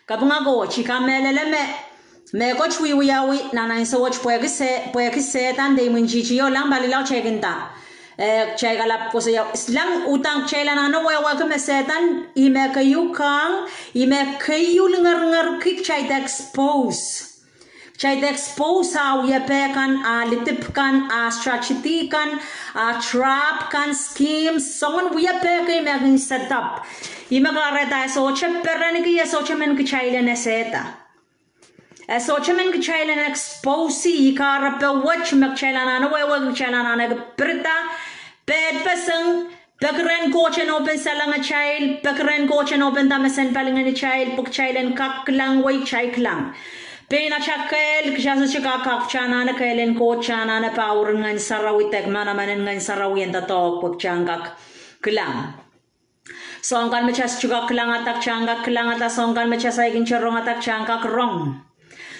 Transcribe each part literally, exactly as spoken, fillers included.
Kapinga Koht, I kamehlele me, me Koht wiewiawi nan ansou wet pwehki Se-, pwehki Sehdan de imwintihti o lang pali lao kitail kin nda. Eh, kitail kalap koasoia, lang udahn kitail anahne wehwehki me Sehdan, ih me keieu kahng, ih me keieu lingeringer ki kitail de expose. Kitail de expose ah wiepe kan, ah lidip kan, ah strategy kan, ah trap kan, schemes, soangen wiepe kei me kin set up. Ih me kahrehda e sohte perenki, e sohte men kitail en esehda. E sohte men kitail en expose, ih kahrepe wet me kitail anahne wehwehki kitail anahne pirida, pehdpeseng, peki rehn Koht en open salengatail, peki rehn Koht en open da mesen palingehn atail, pwe kitail en kak kilang wei kitail kilang. Pein atail kehl, kitail sohte kak, kitail anahne kehl en Koht, kitail anahne power en Ngehn Sarawi, dek manaman en Ngehn Sarawi en doadoahk pwe kitail kak kilang. Soahng kan me kitail sohte kak kilangada, kitail kak kilangada, soahng kan me kitail saikinte rongada, kitail kak rong.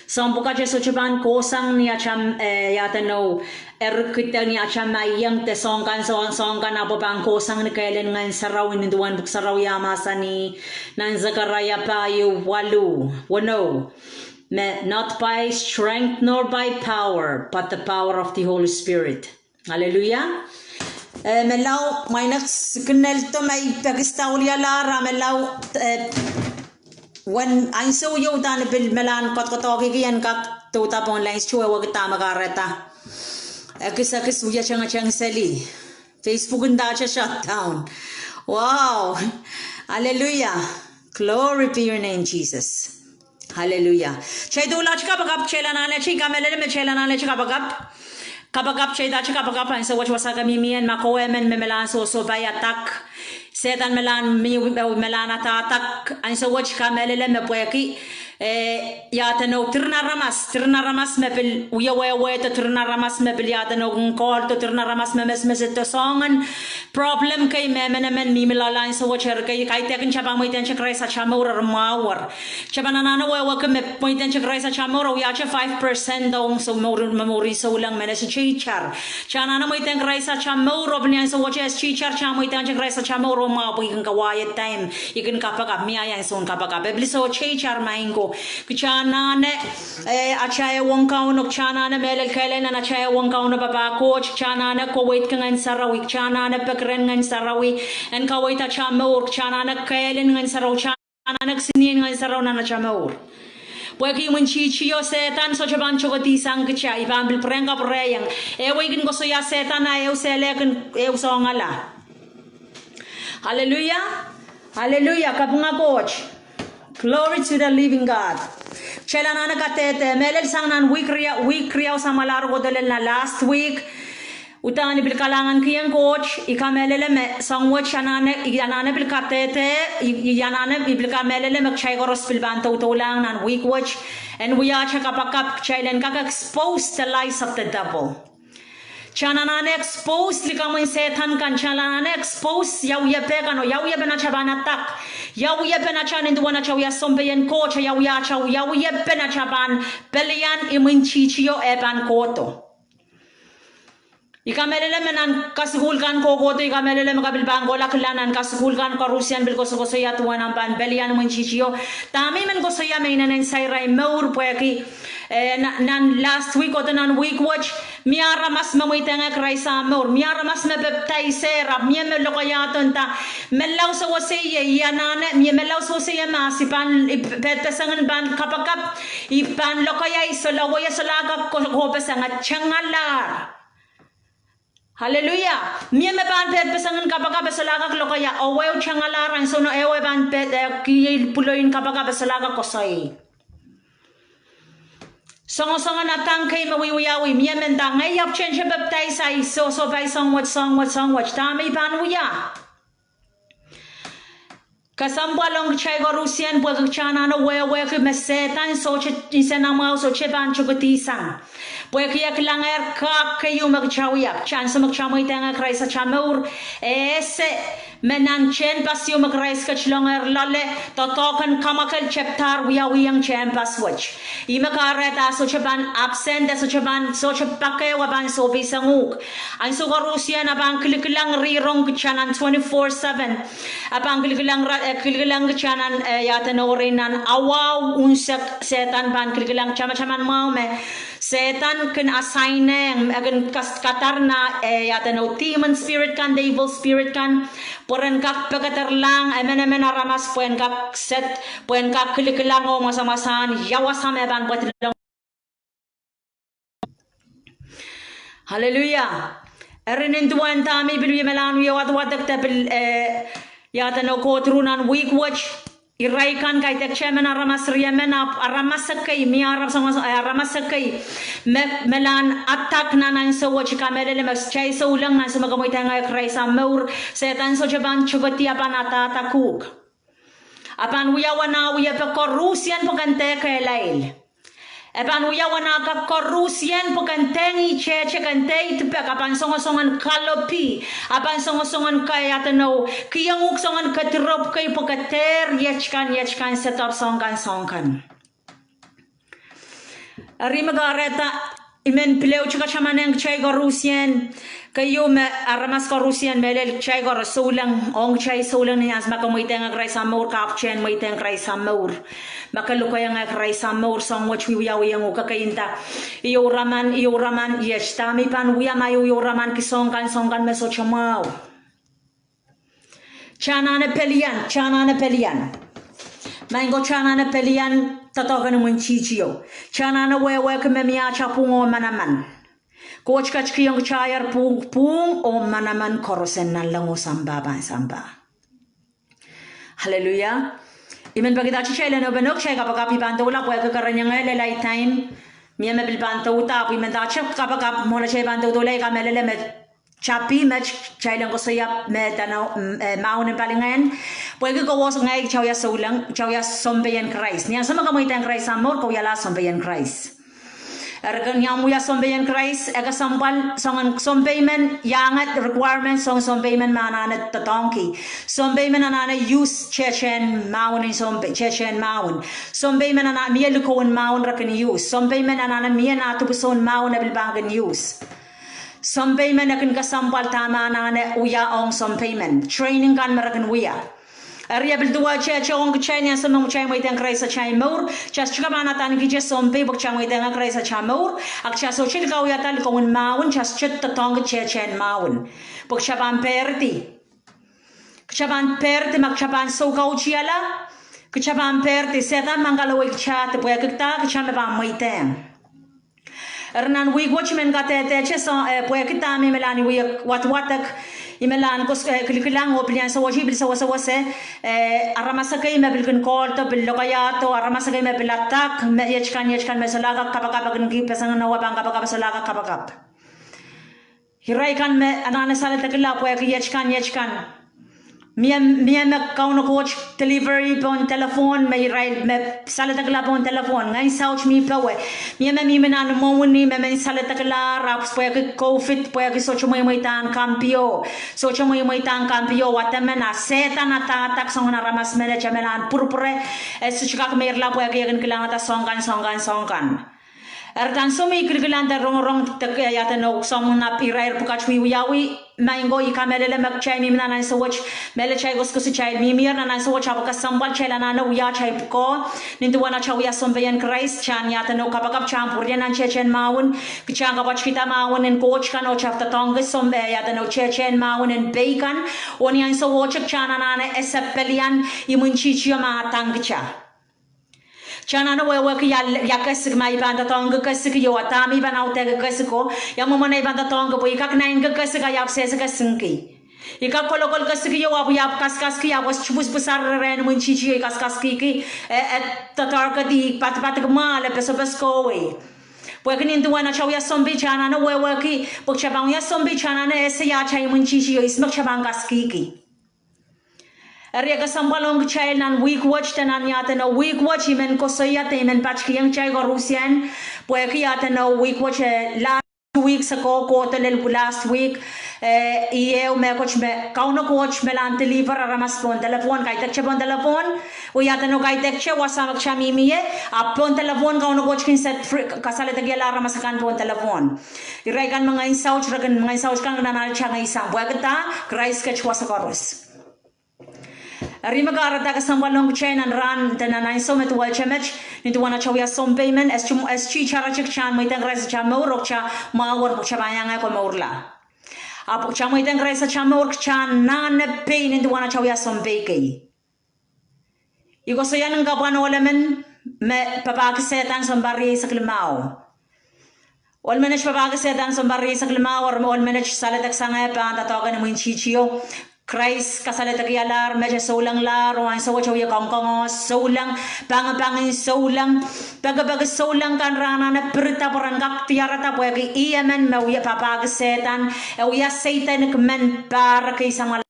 Soahng pwukat e sohte pahn kohsang ni atail, eh, iaduwen, erikida ni atail maiengda soahng kan, soahng, soahng kan ahpw pahn kohsang ni kehl en Ngehn Sarawi, nin duwen Pwuhk Sarawi ah mahsanih, nan Sekaraia pahieu waluh, weneu, me not by strength nor by power, but the power of the Holy Spirit. Hallelujah. Eh, me lao, mwain ek signal do me I peki sawilialahr, ah me lao, eh, wen ansou ieu udahn I pil melahn kodokodohkiki en kak douda pohn lines, wehwehki dahme kahrehda. Ekis, ekis wia tengeteng seli. Facebook ndahte shut down. Wow. Hallelujah. Glory be your name, Jesus. Hallelujah. Kitail doula kapakap, kitail anahne, I kamehlele me kitail anahne kapakap. Kapakap, kitail kapakap, ansou wet wasa ke mihmi en, ma kowe men me melahn sohsohpai attack. Sehdan melahn mi, eh, melahn attack, ansou wet I kamehlele me pwehki, eh, iaduwen, tihren aramas, tihren aramas me pil wiewehwehdo, tihren aramas me pil iaduwen, kin kohldo, tihren aramas me mesmesdo soangen problem kei me emenemen mihmi loale ansou wet. Eri kei, kaidehkin kitail pahn mweidehng Krais atail mour, eri mwahu wet. Kitail pahn anahne wehwehki me mweidehng Krais atail mour, wiahte five percent ong sou mour, me mourin souleng men e sohte itar. Kitail anahne mweidehng Krais atail mour, oh pil ni ansou wet e sohte itar, kitail mweidehng Krais atail mour, oh mwahu pwe I kin kawaiada time, I kin kapakap, mie ansou en kapakap. E pil sohte itar, maing ko. Kitail anahne, eh, atail ehuong Kauno, kitail anahne mehlel kehlail nan atail ehuong Kauno Papah Koht, kitail anahne kaweidki Ngehn Sarawi, kitail anahne peki rehn Ngehn Sarawi en kaweid atail mour, kitail anahne kehl en Ngehn Sarawi, kitail anahne kisin Ngehn Sarawi nan atail mour. Pwehki imwintihtio Sehdan sohte pahn tokedihsang kitail, I pahn pil pwurehng kapwurehiong. Ehu ei kin koasoia Sehdan a ehu sehlehkin ehu soangala. Hallelujah. Hallelujah. Kapinga Koht. Glory to the living God. Kitail anahne kadehde, mehlel sang nan wihk riau, wihk riau samwalahro kohdo lel nan last week. Udahn I pil kalahnganki ong Koht, I kamehlele me soahng wet anahne, I anahne pil kadehde, I, I anahne I pil kamehlele me kitail koaros pil pahn doudoulahng nan wihk wet, en wiahte kapakap kitail en kak expose the lies of the devil. Kitail anahne expose likamw en Sehdan kan, kitail anahne expose ia wiepe kan, oh ia wiepen atail pahn attack. Ia wiepen atail nin duwen atail wia sounpei en Koht, ia wia atail, ia wiepen atail pahn pelian imwintihtio e pahn kohdo. I kamehlele me nan kasukuhl kan kohkohdo, I kamehlele me ke pil pahn kohla kilang nan kasukuhl kan koarusie pil koasokoasoia duwen omw pahn pelian imwintihtio. Dahme I men koasoia me inenen sair ahi mour pwehki, eh, na-, nan last week, kohdo nan wihk wet, mie aramas me mweidehng Krais ah mour, mie aramas me pepdaisehr, ahpw mie me lokaiahdo nda, menlau sewese ie, I anahne, mie menlau sewese ie mahs, I pahn, I pehdpeseng en pahn kapakap, I pahn lokaia, I solahr, oh e solahr kak ko-, kohpeseng, e tengalahr. Hallelujah. Mie me pahn pehdpeseng en kapakap e solahr kak lokaia, oh ehu tengalahr, ansou no ehu e pahn pehd, eh, kihong pwuloin kapakap e solahr kak koasoi. Songosong en attack kei me wiewiawi, mie me nda ngehi ahpw tente pepdais ahi sohsohpai soahng wet, soahng wet, soahng wet, dahme I pahn wia? Kesempwal ong kitail koarusie pwehki kitail anahne wehwehki me Sehdan sohte, nsenamwahu sohte pahn tokedihsang. Pwehki e kilangehr kak keieu me kitail wia, ansou me kitail mweidehng Krais atail mour, e ese Me nan tehnpas ieu me Krais ketilongehr loale, doadoahk en kamwakel tepdahr wiawiong tehnpas wet. Ih me kahrehda sohte pahn absent, sohte pahn, sohte pahn kak, e pahn sohpeisang uhk. Ansou koarusie e pahn kilikilang rong kita nan twenty-four seven. E pahn kilikilang ra-, eh, kilikilang kita nan, eh, iaduwen eri nan awa unsek, Sehdan pahn kilikilang tamataman mwahu me Sehdan kin assign-eng, e kin kas-, kadar nan, eh, iaduwen demon spirit kan, devil spirit kan, pwe ren kak pekederlahng emenemen aramas pwehn kak set, pwehn kak kilikilang oh mwasamwasahn ia wasa me pahn pwadilong. Hallelujah. Eri nin duwen dahme pil wie malahn wie wadwadek de pil, eh, iaduwen kohdo nan wihk wet, irail kan kaidehk emen aramas riemen ahpw aramas ekei, mie aramas, eh, aramas ekei me, malahn attack nan ansou wet, I kamehlele me kitail souleng nan ansou me kamweidehng Krais ah mour, Sehdan sohte pahn tokedi, e pahn adahdahk uhk. E pahn wia wahn ah wie pek koarusie pwe ken dehr kehlail. E pahn wia wahn ah kak koarusie pwe ken dehr ngihte, ken dehr idipek, e pahn songosong en kalopi, e pahn songosong en kaiadeno, kihong uhk soangen kedirepw kei pwe ke dehr iet kan, iet kan set up soang kan, soang kan. Eri me kahrehda I men pil ehu katamanehng kitail koarusie, keieu me aramas koarusie mehlel kitail koaros souleng, ong kitail souleng ni ansou me ke mweidehng Krais ah mour, ke ahpwtehn mweidehng Krais ah mour. Ma ke lukehiong Krais ah mour, soang wet wiwiawiong uhk, ke inda, I ouraman, I ouraman, iet, dahme I pahn wia ma I ouraman ki soang kan, soang kan me sohte mwahu. Tanahne pelian, tanahne pelian. Maing ko, tanahne pelian doadoahk en imwintihtio. Tanahne wehwehki me mie ata pwung oh manaman. Koht ketikihong kitaier pwung, pwung oh manaman koaros en nanleng oh sampah pahn sampah. Hallelujah. I men peki dahte kitail en open oh kitail kapakap, I pahn doula pwehki kereniong lel ahi time. Mie me pil pahn douda ahpw I men dahte kapakap mwohn atail pahn doudoula, I kamehlele me tapi met kitail en koasoia me dene, mm, eh, mahwen en palingehn. Pwehki kowe, ngehi, kitail wia souleng, kitail wia sounpeien Krais. Ni ansou me ke mweidehng Krais ah mour, ke wialahr sounpeien Krais. Eri ke, ni omw wia sounpeien Krais, e kesempwal soangen sounpei men, iangahki requirement soangen sounpei men me anahne doadoahngki. Sounpei men anahne use tehtehn mahwen en sounpei, tehtehn mahwen. Sounpei men anahne mie likoun mahwen re kin use. Sounpei men anahne mie nah dipwisoun mahwen e pil pahn kin use. Sounpei men e kin kesempwal dahme anahne wia ong sounpei men. Training kan me re kin wia. Eri e pil duwehte ong kitail ni ansou me kitail mweidehng Krais atail mour, kitail sohte kak pahn adanikihte sounpei pwe kitail mweidehng Krais atail mour, a kitail sohte kak wiahda likoun mahwen, kitail sohte doadoahngki tehtehn mahwen. Pwe kitail pahn pehrdi. Kitail pahn pehrdi, ma kitail pahn soukautiala, kitail pahn pehrdi, Sehdan pahn kalowehkitahdi, pwehki kitail, kitail me pahn mweidehng. Eri nan wihk wet I men kadehdehte, eh, pwehki dahme I malahn wie wadwadek, I malahn kos, eh, kilikilang oh pil ansou wet I pil sewesewese, eh, aramas ekei me pil kin kohdo, pil lokaiahdo, aramas ekei me pil attack, me iet kan, iet kan me solahr kak kapakap, e kin kihpeseng nan awa pahn kapakap, solahr kak kapakap. Irail kan me anahne saledekla pwehki iet kan, iet kan. Mie, mie me Kauno Koht delivery pohn telephone, me irail me saledekla pohn telephone, ngehn saut mi powe. Mie me mihmi nan imwomwi me men saledeklahr, ahpw pwehki COVID, pwehki sohte mweimweidahn kampio. Sohte mweimweidahn kampio, wademen a Sehdan adahdak soangen aramas menet, e malahn pwurupwure, e sohte kak meirla pwehki e kin kilangada soang kan, soang kan, soang kan. Eri ansou me I kilikilang de rongorong de, eh, iaduwen soangen irair pwukat wiewiawi, maing ko, I kamehlele me kitail mihmi nan ansou wet, mehlel atail koasoakoasoia kitail mihmier nan ansou wet, ahpw kesempwal kitail anahne wia atail pwukoa, nin duwen atail wia sounpeien Krais, kitail iaduwen kapakap, kitail pwurehng nan tehtehn mahwen, kitail kapwatkihda mahwen en Koht kan oh kitail doadoahngki soun, eh, iaduwen tehtehn mahwen en pei kan, oh ni ansou wet kitail anahne ese pelian imwintihtio me adahngkihda. Kitail anahne wehwehki ia, ia kesik, ma I pahn doadoahngki kesikio, a dahme I pahn audehki kesiko, ia mwomwen ei pahn doadoahngki, pwe I kak naineki kesik a I ahpw sehse kesingki. I kak kolokol kesikio ahpw I ahpw kaskaski, ahpw e sohte pwusar rehn imwintihtio I kaskaskihki, e, e doadoahngkihdi, padapadahki mwahl, e pesepesei kohwei. Pwehki nin duwen atail wia sounpei kitail anahne wehwehki, pwe kitail pahn wia sounpei kitail anahne ese ia atail imwintihtio, ihs me kitail pahn kaskihki. Eri e kesempwal ong kitail nan wihk wet de nan iaduwen wihk wet I men koasoia de I men patkihong kitail koarusie, pwehki iaduwen wihk wet, eh, last week seko, kohdo lel last week, Eh, ieu mehkot me Kauno Koht me lahn deliver aramas pohn delepwohn, kaidehkte pohn delepwohn, oh ia duwen oh kaidehkte wasa me kitail mihmi ie, ahpw pohn delepwohn Kauno Koht kin set free, kasaledekihala aramas akan pohn delepwohn. Irail kan me ngehn saut, re kin, ngehn saut kan kin anahne tangei sang, pwehki dah, Krais ket wasa koaros. Eri me kahrehda kesempwal ong kitail nan rahn de nan ansou me duwehte met, nin duwen atail wia sounpei men, e sohte, e sohte taratikitan mweidohng Krais atail mour, oh kitail mwahu, oh kitail pahn iang komourla. Ahpw kitail mweidohng Krais atail mour, kitail anahne pei nin duwen atail wia sounpei kei. I koasoia nin kapwan ohl emen me papahki Sehdan sounpar rieisek limau. Ohl menet papahki Sehdan sounpar rieisek limau, eri ohl menet saledek sang eh pahn doadoahk en imwintihtio. Krais kasaledekialahr, met e soulenglahr, oh ansou wet e wie kongkongoh souleng, pangipangin souleng, pekipeki souleng kan re anahne pirida pwe ren kak diarada pwehki ih emen me wia papahki Sehdan, e wia seidanik men pahr kei samwala.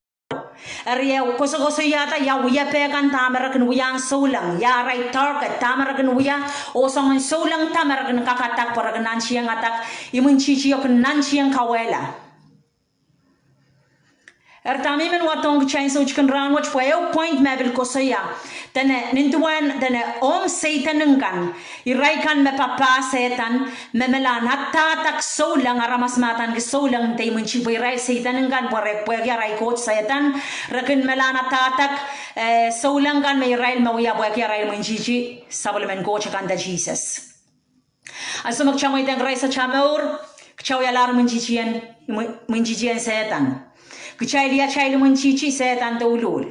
Eri e kosokosoiahda ia wiepe kan, dahme re kin wiahn souleng, ia arail target, dahme re kin wia, oh soangen souleng da me re kin kak adak pwe re kin nantihong adak, imwintihtio kin nantihong kauwehla. Eri dahme I men wadohng kitail ansou tikin rahnwet pwe ehu point me I pil koasoia, dene nin duwen, dene ong seidanik kan, irail kan me papah Sehdan, me melahn adahdahk souleng, aramas me adaneki souleng de imwintihti pwe irail seidanik kan pwe re, pwehki arail koht Sehdan, re kin melahn adahdahk, eh, souleng kan me irail me wia pwehki arail imwintihti sapwellimen Koht akan de Sises. Ansou me kitail mweidohng Krais atail mour, kitail wialahr imwintihtien, imwi-, imwintihtien Sehdan. Kitail iatail imwintihti Sehdan douluhl.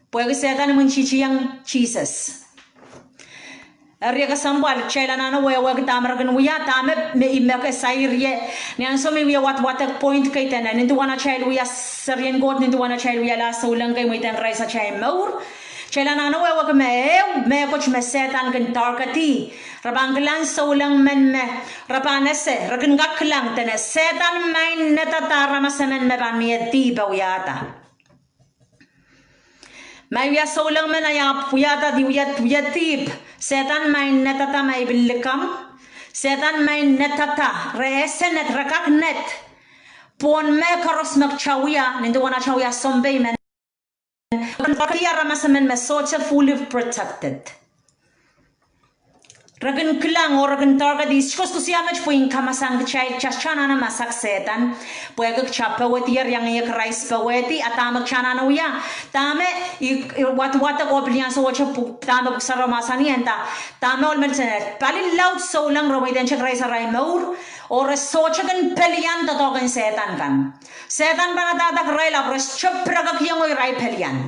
Pwehki Sehdan imwintihtihong Sises. Eri e kesempwal, kitail anahne wehwehki dahme re kin wia, dahme me I men kin sair ie. Ni ansou me I wie wadwadek point kei dene, nin duwen atail wia serien Koht, nin duwen atail wialahr souleng kei mweidohng Krais atail mour, kitail anahne wehwehki me ehu mehkot me Sehdan kin target-i, re pahn kilang souleng men me, re pahn ese, re kin kak kilang dene Sehdan maing nedada aramas emen me pahn mie dihp e wiahda. Ma I wia souleng men a I ahpw wiahda, I wie, wie dihp, Sehdan maing nedada ma I pil likamw, Sehdan maing nedada, re ese ned, re kak ned, pohn mehkoaros me kitail wia, nin duwen atail wia sounpei men, kin kak aramas emen me sohte fully protected. Re kin kilang oh re kin target-i, I koasokoasoia met pwe I en kamasang kitail, kitail anahne masak Sehdan, pwehki kitail powehdier iang ie Krais powehdi, a dahme kitail anahne wia, dahme I, I wadwadek oh pil iang sohte pw-, dahme Pwuhk Sarawi mahsanih e nda, dahme ohl men dene, pali laud souleng re mweidohngte Krais arail mour, oh re sohte kin pelian doadoahk en Sehdan kan. Sehdan pahn adahdahk irail ahpw re sohte pirekekiong oh irail pelian.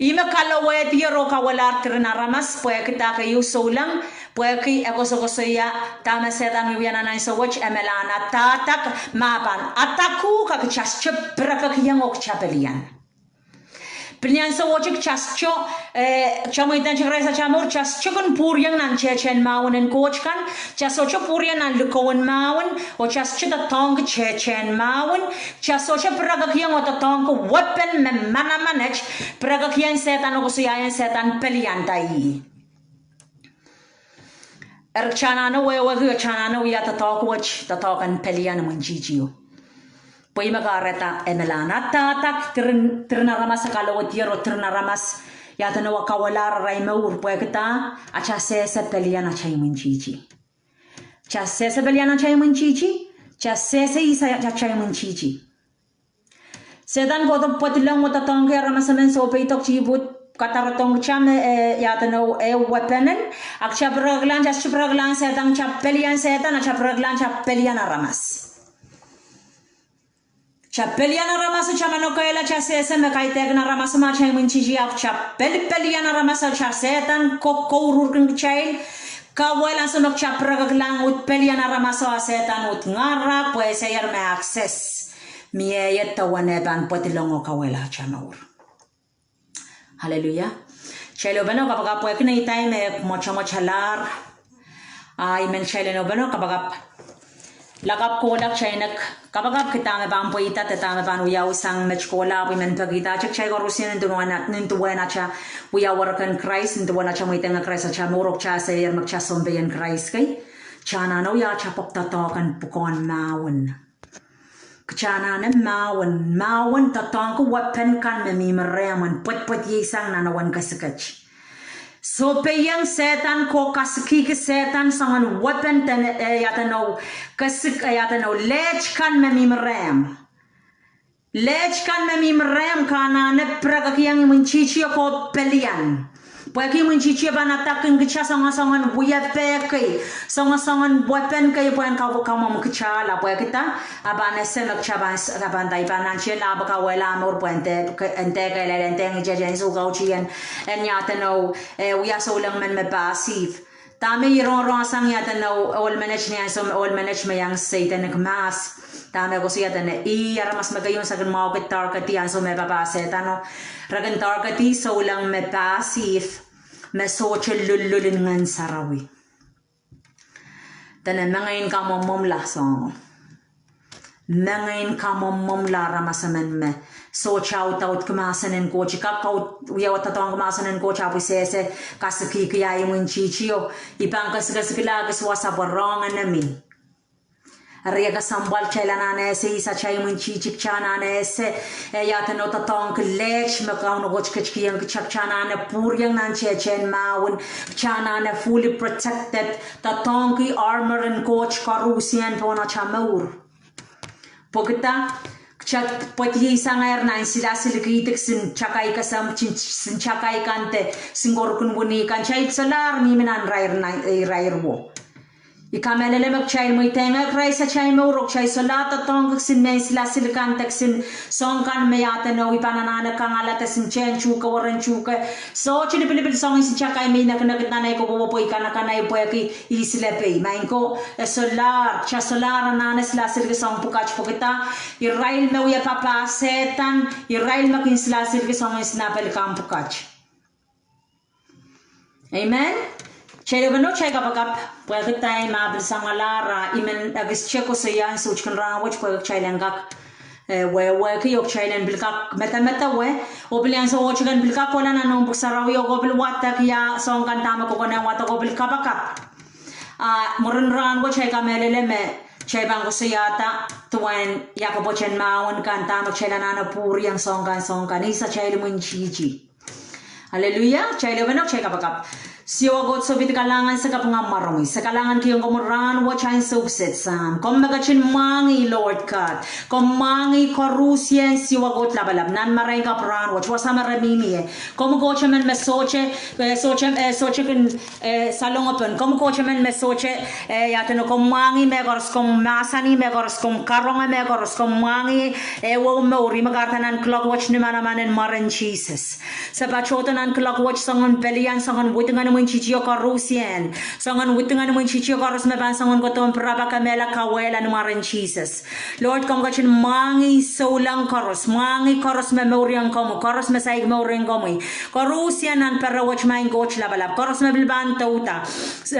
Ih me kalowehdier oh kauwehlahr diren aramas, pwehki dah, keieu souleng, pwehki e koasokoasoia, dahme Sehdan wiewia nan ansou wet, e melahn adahdahk, ma pahn adakuhk a kitail sohte pirekekiong oh kitail pelian. Pil ni ansou wet kitail sohte, eh, kitail mweidohngte Krais atail mour, kitail sohte kin pwuriong nan tehtehn mahwen en Koht kan, kitail sohte pwuriong nan likoun mahwen, oh kitail sohte doadoahngki tehtehn mahwen, kitail sohte pirekekiong oh doadoahngki weapon me manaman et, pirekekiong Sehdan oh koasoiaiong Sehdan pelianda ih. Eri kitail anahne wehwehki, kitail anahne wia doadoahk wet, doadoahk en pelian imwintihtio. Pwe ih me kahrehda e melahn adahdahk diren, diren aramas a kalowehdier oh diren aramas, ia duwen a kauwehlahr arail mour pwehki dah, atail sehse pelian atail imwintihti. Atail sehse pelian atail imwintihti, atail sehse ihsa atail imwintihti. Sehdan kohdo pwedilong oh doadoahngki aramas emen, sohpeidok, dihpw, kadarodohng kitail me, eh, ia duwen e weapon en, a kitail pirekeklahn, kitail sohte pirekeklahn Sehdan, kitail pelian Sehdan, a kitail pirekeklahn, kitail pelian aramas. Kitail pelian aramas, kitail manokehla, kitail sehse me kaidehkin aramas ma atail imwintihti, ahpw kitail peli, pelian aramas, kitail Sehdan ko, kouruhrkin kitail. Kauwehla ansou me kitail pirekeklahn uhd pelian aramas, a Sehdan uhd ngara, pwe e seier me access mie ie duwen e pahn pwedilong oh kauwehla atail mour. Aleluia. Kitail openo kapakap pwehki nei time e mwotomwotalahr. A I men kitail en openo kapakap. Lakapw kohla kitail en kapakapki dahme pahn pweida de dahme pahn wiawi sang met kohla, ahpw I men pekihda kitail koarusie nin duwen atail wia werek en Krais, nin duwen atail mweidohng Krais atail mour oh kitail seier me kitail sounpei en Krais kei, kitail anahne wia atail pwukoa doadoahk en pwukoahn mahwen. Kitail anahne mahwen, mahwen doadoahngki weapon kan me mihmi rehmw en pwedpwediei sang nan ewen kesiket. Sohpeiong Sehdan, koh kasikihki Sehdan soangen weapon, dene, eh, iaduwen, kesik, eh, iaduwen, leht kan me mihmi rehmw. Leht kan me mihmi rehmw ke anahne pirekekiong imwintihti o koh pelian. Pwehki imwintihti o pahn adaptki kitail soangosoangen wiepe kei, soangosoangen weapon kei pwehn ka-, kamwomw kitail, a pwehki dah, a pahn ese me kitail pahn s-, a pahn dah, I pahn nantihong lahpo kawehla mour pwehn de-, ke-, en dehkei lel, en dehkei ngitete, en soukautih en, en iaduwen, eh, wia souleng men me passive. Dahme I rongorong sang iaduwen, ohl menet ni ansou, ohl menet me iang Sehdan, e kin mahs. Dahme koasoia dene, ih aramas me keieu se kin mwahuki target-i ansou me papah Sehdano. Re kin target-i souleng me passive, me sohte lullul en Ngehn Sarawi. Dene mengein kamwomwomwla soango. Mengein kamwomwomwla aramas emen me sohte audaudki mahsen en Koht, I kak kau-, wia doadoahngki mahsen en Koht, ahpw I sehse kasikihki ah imwintihtio. I pahn kesikesikla kis wasa pwe rohng enemy. Eri e kesempwal kitail anahne ese ihs atail imwintihti, kitail anahne ese, eh, iaduwen, doadoahngki leht me Kauno Koht ketikihong kitail, kitail anahne pwuriong nan tehtehn mahwen, kitail anahne fully protected, doadoahngki armor en Koht koaruhsie pohn atail mour. Pwehki dah, kitail pwediei sangehr nan silasil kihdi kisin takai kesempwal, kisin takai kan de, kisin koarukin wini kan, kitail solahr mihmi nan irair, nan irair wo. I kamehlele me kitail mweidehng Krais atail mour oh kitail solahr doadoahngki kisin mehn silasil kan de kisin soahng kan me iaduwen, I pahn anahne kangala de kisin tehn tuhke, weren tuhke. Sohte lipilipil soangen kisin takai me I nekinekid nan ei koapworopwo, I kanakana, I pwehki, I silepei. Maing ko, e solahr, kitail solahr anahne silasilki soahng pwukat pwehki dah, irail me wia papah Sehdan, irail me kin silasilki soangen kisin apel kan pwukat. Amen. Kitail ehupene kitail kapakap, pwehki dah, I men pil samwalahr, I men ekis tepda koasoia ansou tikin rahnwet pwehki kitail en kak, eh, wehwehki oh kitail en pil kak medemedewe, oh pil ansou oh kitail en pil kak kohla nan omw pwuhk sarawi oh ke pil wadek ia soahng kan dahme ke konehng wadek oh pil kapakap. Ah, mwurin rahnwet kitail kamehlele me kitail pahn koasoiada duwen ia kapwaiada mahwen kan dahme kitail anahne pwuriong soahng kan, soahng kan, ihs atail imwintihti. Aleluia, kitail ehupene kitail kapakap. Siohwa Koht, sohpwidi kalahngan se kapinga mwaromwi. Se kalahngankihong komwi rahnwet ansou kiset Sahm. Komw me ketin mwahngih Lord God. Komw mwahngih koaruhsie Siohwa Koht Lapalap. Nan marein kapw rahnwet, wasa me re mihmi ie. Komw Koht emen me sohte, eh, sohte, eh, sohte kin, eh, salongepon. Komw Koht emen me sohte, eh, iaduwen, komw mwahngih mehkoaros, komw mahsanih mehkoaros, komw karonge mehkoaros, komw mwahngih, eh, ehuehu mour, ihme kahrehda nan kuloak wet ni manaman en mwaren Sises. Se patohdo nan kuloak wet soangen pelian, soangen widingen imwintihtio koaruhsie. Soangen widingen imwintihtio koaros me pahn soangen kohdohn pirap, kemehla, kauwehla ni mwaren Sises. Lord, komw ketin mwahngih souleng koaros, mwahngih koaros me mouriong komwi, koaros me saik mouriong komwi. Koaruhsie nan perewet, maing Koht Lapalap, koaros me pil pahn douda,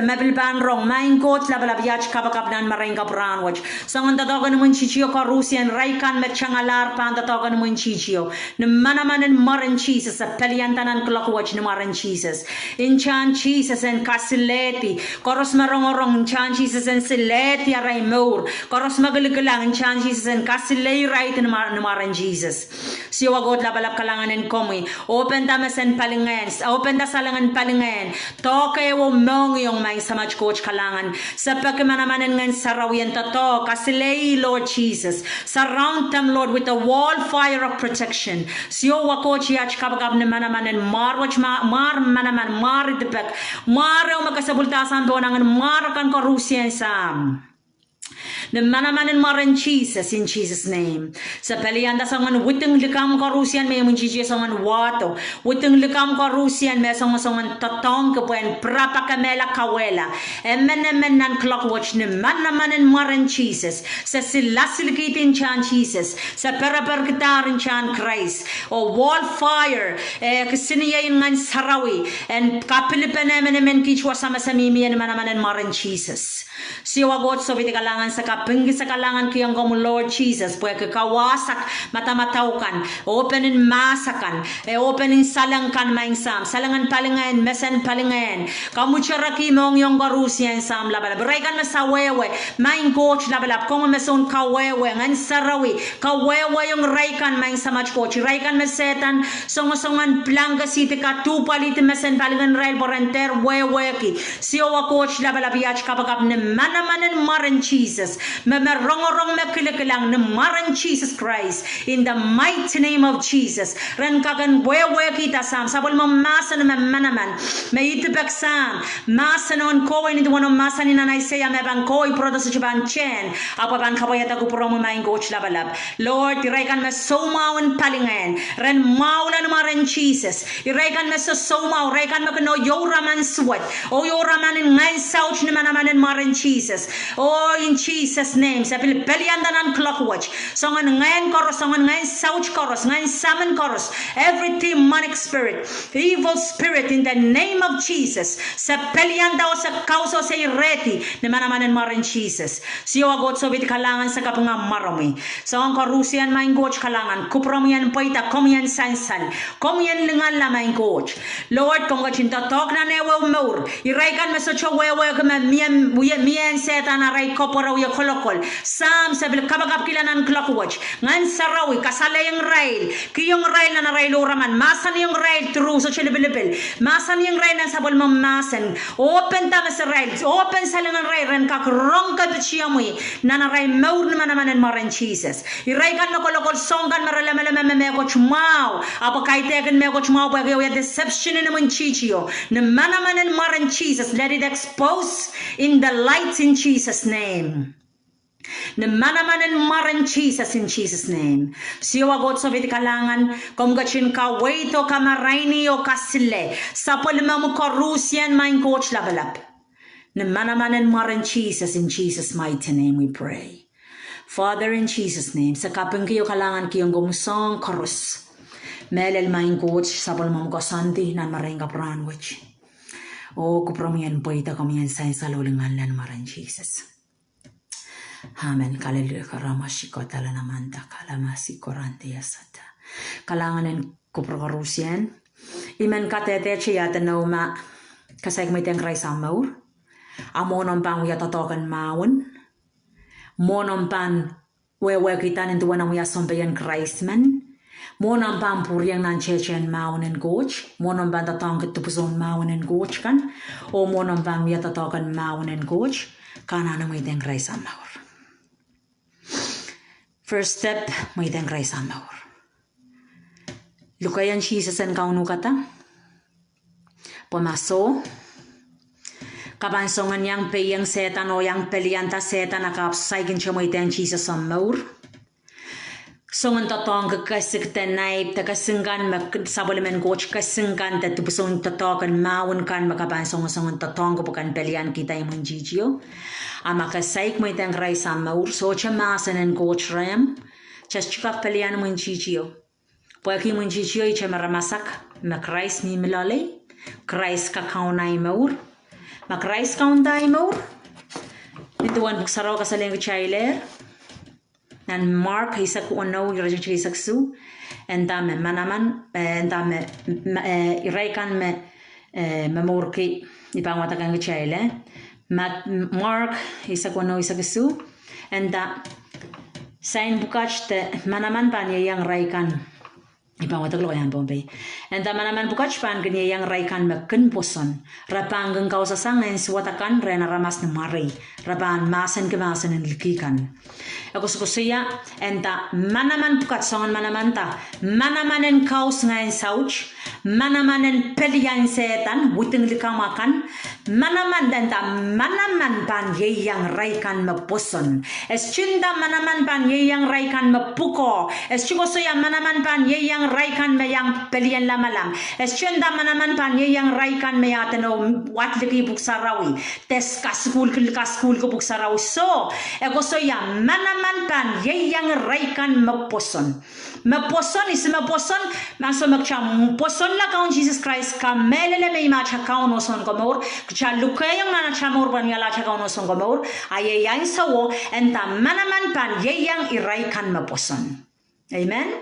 me pil pahn rong, maing Koht Lapalap, iet kapakap nan marein kapw rahnwet. Soangen doadoahk en imwintihtio koaruhsie, irail kan me tangalahr pahn doadoahk en imwintihtio. Ni manaman en mwaren Sises, se pelianda nan kuloak wet ni mwaren Sises. Ntahn Sises en kasilehdi koaros me rongorong, ntahn Sises en silehdi arail mour. Koaros me kilikilang, ntahn Sises en kasilehdi irail ni mwa-, ni mwaren Sises. Siohwa Koht Lapalap, kalahngan en komwi. Ohpenda mesen palingehn, ohpenda salengen palingehn. Doahke ehuehu mohngiong, maing Samat Koht kalahngan. Se peki manaman en Ngehn Sarawi en doadoahk, kasilehdi Lord Jesus. Surround them, Lord, with a wall fire of protection. Siohwa Koht, iet kapakap ni manaman en mwar wet, mwa-, mwar manaman, mwar idipek, mwar ehu me kesepwildahsang pohn angin mwar akan koaruhsie Sahm. Ni manaman en mwaren Sises, in Jesus' name. Se pelianda soangen widing likamw koaruhsie me imwintihtio soangen wahdo. Widing likamw koaruhsie me soangen, soangen doadoahngki pwehn pirap, kemehla, kauwehla emenemen nan kuloak wet ni manaman en mwaren Sises. Se silasilkihdi ntahn Sises. Se pereperkidahr ntahn Krais. Oh wall fire, eh, kisiniei en Ngehn Sarawi en kapilipene emenemen kiht wasa me se mihmi ie ni manaman en mwaren Sises. Siohwa Koht, sohpwidi kalahngan, se kap- kapingki se kalahngan kihong komwi Lord Jesus, pwehki kawahsak madamadau kan, open en mahs akan, eh, open en saleng kan maing Sahm, saleng en palingehn, mesen palingehn, kamwutereki mohngiong koaruhsie Sahm Lapalap. Irail kan me sawehwe, maing Koht Lapalap, komwi me soun kawehwe, Ngehn Sarawi, kawehwehiong irail kan maing Samat Koht, irail kan me Sehdan songosong en pilangkasihdi, kaduhpwalihdi mesen palingehn irail pwe ren dehr wehwehki. Siohwa Koht Lapalap, iet kapakap ni manaman en mwaren Sises, me, me rongorong me kilikilang ni mwaren Sises Krais, in the mighty name of Jesus. Ren kak en wehwehkihda Sahm, sapwellime mahsen me manaman, me idipek Sahm, mahsen en kohwei ni duwen omw mahsanih nan Aiseia me pahn kohwei, pwurodo sohte pahn tehn, ahpw e pahn kapwaiada kupwuromwi maing Koht Lapalap. Lord, irail kan me soumwahu en palingehn, ren mwahula ni mwaren Sises. Irail kan me sosoumwahu, irail kan me kin oiouiraman suwed, oiouiraman en ngehn saut ni manaman en mwaren Sises. Oh, in Jesus' name, se pil pelianda nan kuloak wet soangen ngehn koaros, soangen ngehn saut koaros, ngehn samin koaros, every demonic spirit, evil spirit, in the name of Jesus, se pelianda oh se kaus oh se irehdi ni manaman en mwaren Sises. Siohwa Koht, sohpeidik kalahngan, se kapinga mwaromwi. Soahng koaruhsie maing Koht kalahngan, kupwuromwi en pweida, komwi en sansal, komwi en lingala maing Koht. Lord, komw ketin doadoahk nan ehuehu mour. Irail kan me sohte wehwehki me mie, mie, mie en Sehdan arail kapwurehng wie kolokol. Sahm, se pil kapakapkihla nan kuloak wet. Ngehn Sarawi, kasalehiong irail, kihong irail nan arail ouraman, mahsanihong irail through sohte lipilipil, mahsanihong irail nan sapwellime mahsen, open-da meserail, open salengin irail ren kak rong kepitiomwi nan arail mour ni manaman en mwaren Sises. Irail kan me kolokol soahng kan me re lemeleme me mehkot mwahu, ahpw kaidehkin mehkot mwahu pwehki e wia deception en imwintihti o, ni manaman en mwaren Sises, let it expose in the light in Jesus' name. Ni manaman en mwaren Sises, in Jesus' name. Siohwa Koht, sohpeidik kalahngan, komw ketin kaweid oh kamaraini oh kasile sapwellimomwi koaruhsie maing Koht Lapalap. Ni manaman en mwaren Sises, in Jesus' mighty name we pray. Father, in Jesus' name, se kapingki oh kalahngan kihong komwi soahng koaros. Mehlel maing Koht, sapwellimomwi koasoandi nan marain kapwurahn wet. Oh kupwuromwi en pweida, komwi en sansal oh lingala ni mwaren Sises. Amen. Kaleluia, karamasi kodala namanda, kalamasi korante asada. Kalahngan en kupwur koaruhsie. I men kadehde te ia edeno ma ke saik mweidohng Krais omw mour, a mwohn omw pahn wia doadoahk en mahwen, mwohn omw pahn wehwehkihda nin duwen omw wia sounpei en Krais men, mwohn omw pahn pwuriong nan tehtehn mahwen en Koht, mwohn omw pahn doadoahngki dipwisoun mahwen en Koht kan, oh mwohn omw pahn wia doadoahk en mahwen en Koht, ke anahne mweidohng Krais omw mour. First step, mweidohng Krais omw mour. Lukehiong Sises en kaunukada. Pwe ma soh, ke pahn songeniong peiong Sehdan oh iang pelianda Sehdan, a ke ahpw saikinte mweidohng Sises omw mour. Songen doadoahngki kesik de naip de kesik kan me sapwellimen Koht kesik kan de dipwisoun doadoahk en mahwen kan me ke pahn songosong en doadoahngki pwe ken peliankihda imwintihtio. A ma ke saik mweidohng Krais omw mour, sohte mahsen en Koht rehmw, ke sohte kak pelian imwintihtio. Pwehki imwintihtio ihte me re masak me Krais mihmi loalei, Krais kak kaunda ahi mour. Ma Krais kaunda ahi mour, nin duwen Pwuhk Sarawi kasalehiong kitailehr nan Mark eisek weneu, iretikitik eisek isuh, e nda me manaman, eh, e nda me, me, eh, irail kan me, eh, momourki, I pahn wadekohng kitail, eh. Ma-, Mark eisek weneu, eisek isuh, e nda, sain pwukat de manaman pahn ieiang irail kan, I pahn wadek lokaia en Pohnpei. E nda manaman pwukat pahn kin ieiang irail kan me kin pwoson. Re pahn kin kausasang ngehn suwed akan rehn aramas ni mware. Re pahn mahsenki mahsen en liki kan. E koasokoasoia, e nda manaman pwukat, soangen manaman da, manaman en kaus ngehn saut, manaman en pelian Sehdan, widing likamw akan, manaman, e nda manaman pahn ieiang irail kan me pwoson. E sohte nda manaman pahn ieiang irail kan me pwukoa. E sohte koasoia manaman pahn ieiang irail kan me iang pelien lamalam. E sohte nda manaman pahn ieiang irail kan me ia edeno wadliki Pwuhk Sarawi, de kasukuhlki, kasukuhlki Pwuhk Sarawi. Soh, e koasoia manaman pahn ieiang irail kan me pwoson. Me pwoson, ihs me pwoson? Ma soh, me kita pwosonla Kaun Sises Krais, kamehlele me ih me ata Kaun oh Sounkomour, kita lukehiong nan ata mour pwehn wiahla ata Kaun oh Sounkomour, a iei ansouo, e nda manaman pahn ieiang irail kan me pwoson. Amen.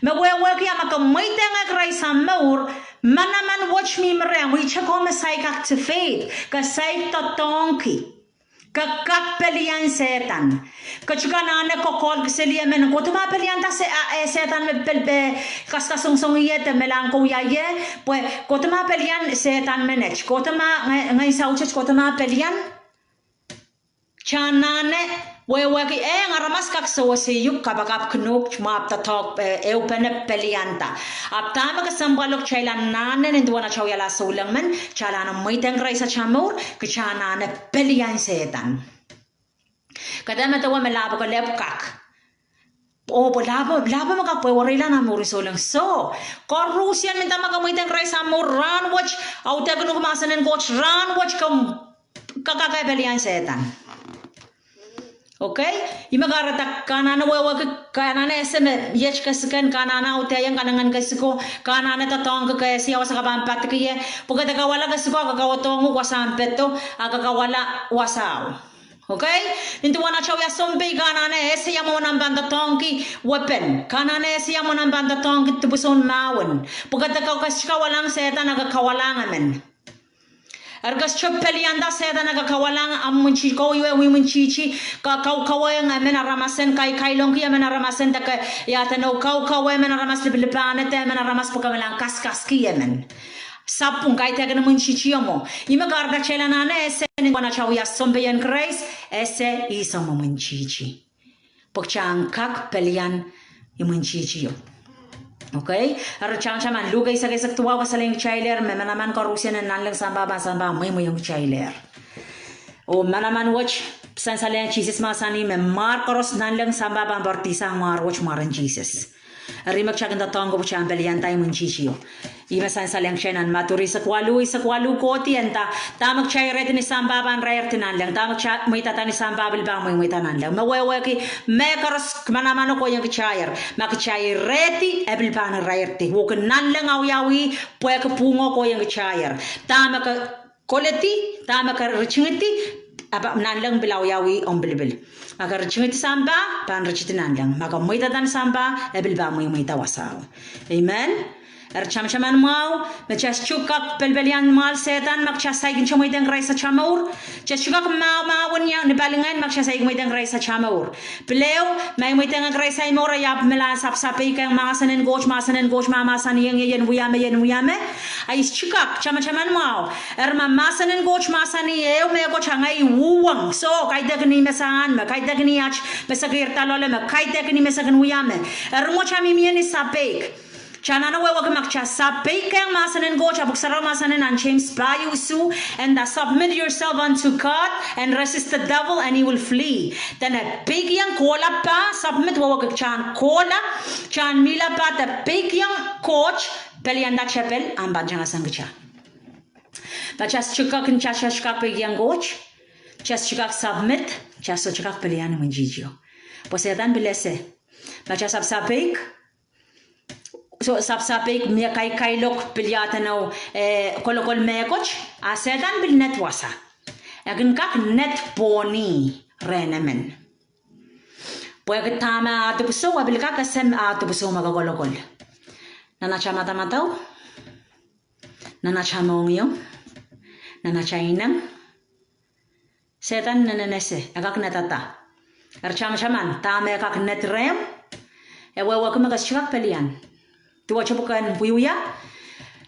Me wehwehki a ma ke mweidehng Krais ahmw mour, manaman wet me ih me rehmw, ihte komw me saik activate, ke saik doadoahngki. Ke kak pelian Sehdan. Ke tuhke anahne kokohla kiseli emen, kohdo ma pelianda Se-, a, e, Sehdan me pel, pe, kaskasongosong ie de me lahng kouya ie, pwe kohdo ma pelian Sehdan menet. Kohdo ma, nge, ngehn saut et, kohdo ma pelian. Kita anahne wehwehki, eh, aramas kak sewese uhk, kapakap kin uhk, mwahu doadoahk, eh, ehupene pelianda. Ahpw dahme kesempwal ong kitail anahne nin duwen atail wiahla souleng men, kita anahne mweidehng Krais ata mour, kita anahne pelian Sehdan. Ke dehr medewe me lahpo kelehpw kak. Oh, pwe lahpo, lahpo me kak pwehwereila nan mourin souleng. Soh, koaruhsie me nda ma ke mweidehng Krais ahmw mour rahnwet, a udahn ke uhk mahsen en Koht rahnwet, ke, ke kak pelian Sehdan. Okay? Ih me kahrehda ke anahne wehwehki, ke anahne ese me iet kesiken, ke anahne audehla kanengen kesiko, ke anahne doadoahngki ke ese ia wasa ke pahn padahkier, pwe ke dehr kawala kesiko, a ke kadoadoahngki wasahn pehdo, a ke kawala wasao. Okay? Nin duwen atail wia sounpei ke anahne ese ia mwomwen omw pahn doadoahngki weapon. Ke anahne ese ia mwomwen omw pahn doadoahngki dipwisoun mahwen. Pwe ke dehr kak, ke sohte kawalahng Sehdan a ke kawalahng emen. Eri ke sohte pelianda Sehdan a ke kawalahng omw imwintihti, ke wie imwintihti, ke kaukawehiong emen aramas en, kaikailongki emen aramas en, de ke, ia edeno, kaukawehiong emen aramas, lipilipil, de emen aramas pwe ke malahng kaskaski emen. Sapwung, kaidehkin imwintihti omwo. Ih me kahrehda kitail anahne ese nin duwen atail wia sounpei en Krais, ese ihs omw imwintihti. Pwe kita kak pelian imwintihtio. Okay? Eri tamataman, Luk eisek, eisek duwau kasalehiong kitailehr me manaman koaruhsie en nanleng sampah pahn sampah mweimweiong kitailehr. Oh manaman wet, sansal en Sises mahsanih me mwar koaros nanleng sampah pahn poaridi sang mwar wet, mwaren Sises. Eri me kita kin doadoahngki pwe kita pelianda imwintihtio. Ih me sansal ong kitail nan Madiu eisek waluh, eisek waluh kohdi e nda, dahme kita irehdi ni sampah pahn irairdi nanleng. Dahme kita mweidada ni sampah pil pahn mweimweida nanleng. Me wehwehki, mehkoaros, manamano kohiong kitailehr. Ma kita irehdi, e pil pahn irairdi. Wehwehki nanleng awiawi, pwehki pwuhngo kohiong kitailehr. Dahme ke koledi, dahme ke ritingidi, a pahn nanleng pil awiawi omw pilipil. Ma ke ritingidi sampah, pahn ritidi nanleng. Ma ke mweidada ni sampah, e pil pahn mweimweida wasao. Amen. Eri tamataman mwahu, me kita sohte kak pelpelian mwahl Sehdan, ma kita saikinte mweidehng Krais ata mour. Kita sohte kak mahmahwen ia ni palingehn, ma kita saikinte mweidehng Krais ata mour. Pil ehu, ma I mweidehng Krais ahi mour, I ahpw malahn sapsapeikihong mahsen en Koht, mahsen en Koht, ma mahsanihong ie ien wia me, ien wia me. I sohte kak, tamataman mwahu. Eri ma mahsen en Koht mahsanih ehu mehkot, a ngehi uhwong. Soh, kaidehkin ih me sahn me, kaidehkin ih at me se keirda loale me, kaidehkin ih me se kin wia me. Eri mwo kita mihmi ni sapeik. Kita anahne wehwehki ma kita sapeikiong mahsen en Koht, a pwuhk sarawi mahsanih nan James pahieu isuh, e nda submit yourself unto God and resist the devil and he will flee. Dene peikiong kohla pah, submit wehwehki kita en kohla, kita en mihla pah de peikiong Koht, pelianda tepel, a pahn tangasang kita. Ma kita sohte kak, kita sohte kak peikiong Koht, kita sohte kak submit, kita sohte kak pelian imwintihtio. Pwe Sehdan pil ese. Ma kita sapsapeik, soh, sapsapeik mie kaikailok pil ia edeno, eh, kolokol mehkot, a Sehdan pil ned wasa. E kin kak ned pohni rehn emen. Pwehki dahme ah dipwisou, e pil kak ese ah dipwisou me ke kolokol. Nan ata madamadau, nan ata mohngiong, nan ata ineng, Sehdan inenen ese, e kak nedada. Eri tamataman, dahme e kak ned rehmw, e wehwehki me ke sohte kak pelian. Duwehte pwuken Wiewia,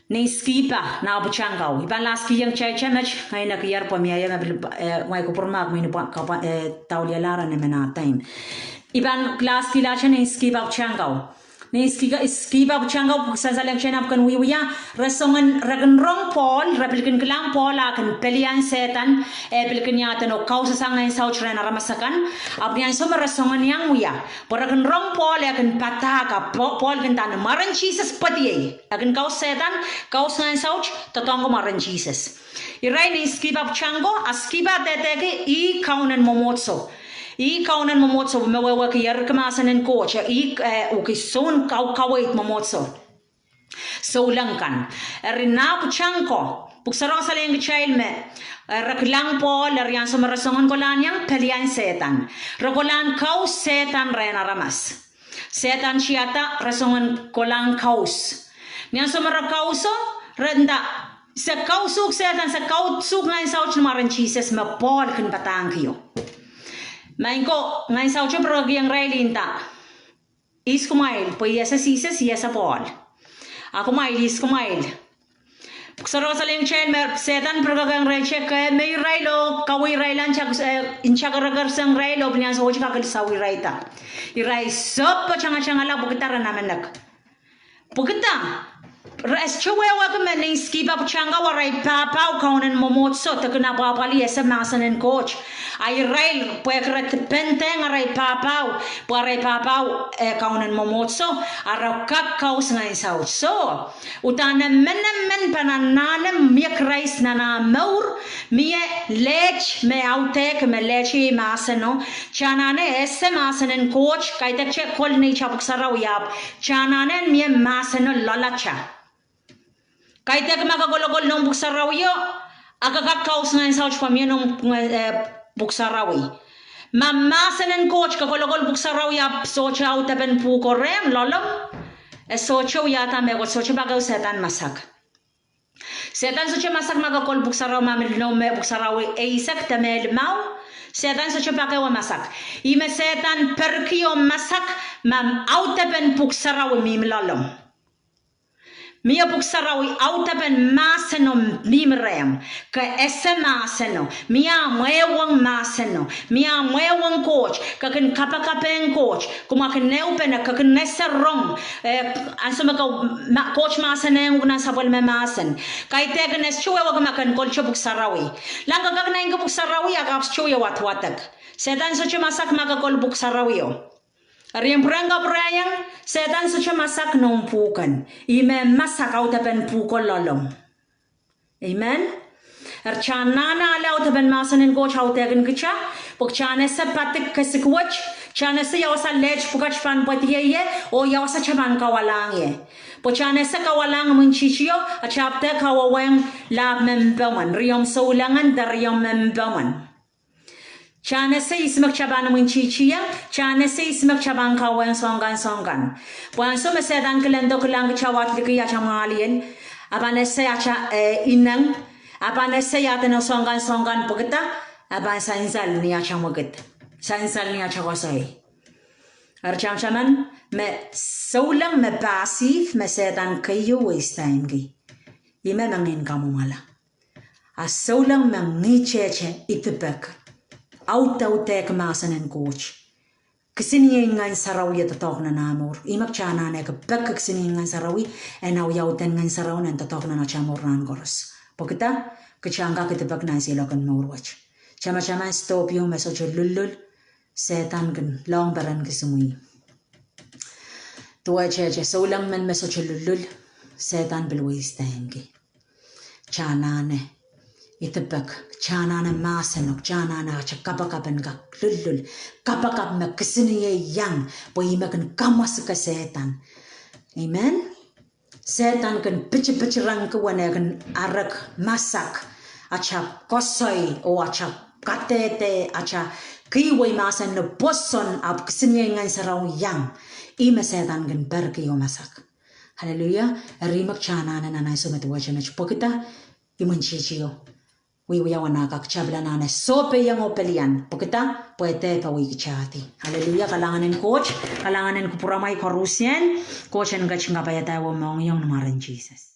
nein Skiba, nah pwutak kau. I pahn last kihong kitail met, ngehi nekier pwe mie me pil, eh, ngehi kupwurmahk me I pahn, eh, daulialahr nan emen ah time. I pahn last kihla nein Skiba pwutak kau. Nein Skiba, Skiba pwutak kau, pwuhk sansalehng kitail nan pwuken Wiewia, re songen, re kin rong Pohl, re pil kin kilang Pohl ah kin pelian Sehdan, e pil kin ia edeno kausasang ngehn saut rehn aramas akan, ahpw ni ansou me re songen iang wia, pwe re kin rong Pohl e kin padahk, a Po-, Pohl kin nda ni mwaren Sises pwediei. E kin kaus Sehdan, kaus ngehn saut, doadoahngki mwaren Sises. Irail nein Skiba pwutak ko, a Skiba dehdehki ih kaun en mwomwohdiso. Ih kaunen mwomwohdiso me wehwehki eriki mahsen en Koht, ih, eh, uhki soun kau-, kaweid mwomwohdiso. Souleng kan. Eri nah pwutak ko, Pwuhk Sarawi saleng kitail me, eh, re kilang Pohl, eri ansou me re soangen kolahn iang, pelian Sehdan. Re kolahn kaus Sehdan rehn aramas. Sehdan tiada, re soangen kolahn kaus. Ni ansou me re kauso, re nda, se kaus uhk Sehdan, se kaus uhk ngehn saut ni mwaren Sises me Pohl kin padahngkio. Maing ko, ngehn sauto pirekekiong irail nda, ihs kumwail, pwe I ese Sises, I ese Pohl. A kumwail, ihs kumwail. Pwuhk Sarawi saleng kitail me Sehdan pirekekiong irail, ke me irail oh kaweirail, ntak, eh, ntak ereker sang irail oh pil ansou wet kak kilsawihirailda. Irail sohte tangatangala pwehki dah, re namenek. Pwehki dah, re sohte wehwehki me nein Skipw pwutak ko arail pahpao kaunen mwomwohdiso, de kin apwahpwalih ese mahsen en Koht. A irail pwehki re dependehng arail pahpao, pwe arail pahpao, eh, kaunen mwomwohdiso, a re kak kaus ngehn saut. Soh, uhdahn emenemen pahn anahne mie Krais nan ah mour, mie leht me audehki me leht iei mahseno, kitail anahne ese mahsen en Koht, kaidehkte kol neitail Pwuhk Sarawi ahpw, kitail anahne mie mahseno loalatail. Kaidehk ma ke kolokol noumw Pwuhk Sarawio, a ke kak kaus ngehn saut pwe mie noumw, eh, Pwuhk Sarawi. Ma mahsen en Koht ke kolokol Pwuhk Sarawi ahpw sohte audepen pwuko rehmw, loalomw, e sohte wiahda mehkot, sohte pak ehu Sehdan masak. Sehdan sohte masak ma ke kol Pwuhk Sarawi, ma mie noumw me Pwuhk Sarawi eisek de me limau. Sehdan sohte pak ehu e masak. Ih me Sehdan perkio masak ma audepen Pwuhk Sarawi mihmi loalomw. Mie Pwuhk Sarawi audepen mahseno mihmi rehmw. Ke ese mahseno. Mie mwehiong mahseno. Mie mwehiong Koht. Ke kin kapakapehng Koht. Kumwail kin ehupene, ke kin ese rong, eh, ansou me ke ma-, Koht mahsanihong uhk nan sapwellime mahsen. Kaidehk e sohte wehwehki ma ke kol Pwuhk Sarawi. Lahng ke kak naineki Pwuhk Sarawi, a ke ahpw sohte wie wadwadek. Sehdan sohte masak ma ke kol Pwuhk Sarawio. Eri en pwurehng kapwurehiong, Sehdan sohte masak noumw pwuken. Ih me masak audepen pwuko loalomw. Amen. Eri kitail anahne ale audepen mahsen en Koht audehkin kitail, pwe kitail ese padahk kesik wet, kitail ese ia wasa leht pwukat pahn pwediong ie, oh ia wasa kitail pahn kawalahng ie. Pwe kitail ese kawalahng imwintihtio, a kitail ahpw dehr kawehwehiong lahp me mpomwen, riomw souleng en de riomw me mpomwen. Kitail ese ihs me kitail pahn imwintihti ie, kitail ese ihs me kitail pahn kawehwehiong soahng kan, soahng kan. Pwe ansou me Sehdan kilengdo, kilang kitail wadekihla atail mwahliel, a pahn ese atail, eh, ineng, a pahn ese ia dene soahng kan, soahng kan pwehki dah, a pahn sansal ni atail mwekid. Sansal ni atail koasoi. Eri tamataman me souleng me passive me Sehdan keieu wasteiki. Ih me mengei en kamwomwala. A souleng me ngihtehte idipek, audaudehki mahsen en Koht, kisiniei Ngehn Sarawio doadoahk nan ah mour. Ih me kitail anahne kak peki kisiniei Ngehn Sarawi, en awiauden Ngehn Sarawi nan doadoahk nan atail mour rahn koaros. Pwehki dah, kitail kak idipek nan seiloak en mour wet. Tamataman stop ieu me sohte lullul, Sehdan kin lohng peren kisiniei. Duwehtehte souleng men me sohte lullul, Sehdan pil wasteiki. Kitail anahne idipek, kitail anahne mahseno, kitail anahne atail kapakap en kak lullul, kapakap me kisiniei iang, pwe ih me kin kamwasike Sehdan. Amen. Sehdan kin pitipitirengki uwen eh kin arek masak atail koasoi oh atail kadehde, atail kihwei mahsen ni pwoson ahpw kisiniei Ngehn Sarawi iang. Ih me Sehdan kin perkio masak. Aleluia. Eri ih me kitail anahne nan ansou me duwehte met pwehki dah, imwintihtio wiewiawi, a kitail pil anahne sohpeiong oh pelian pwehki dah, pwe e dehr pawihkitaildi. Aleluia. Kalahngan en Koht, kalahngan en kupwuramwail koarusie, Koht en ketin kapaiada oh mohngiong ni mwaren Sises.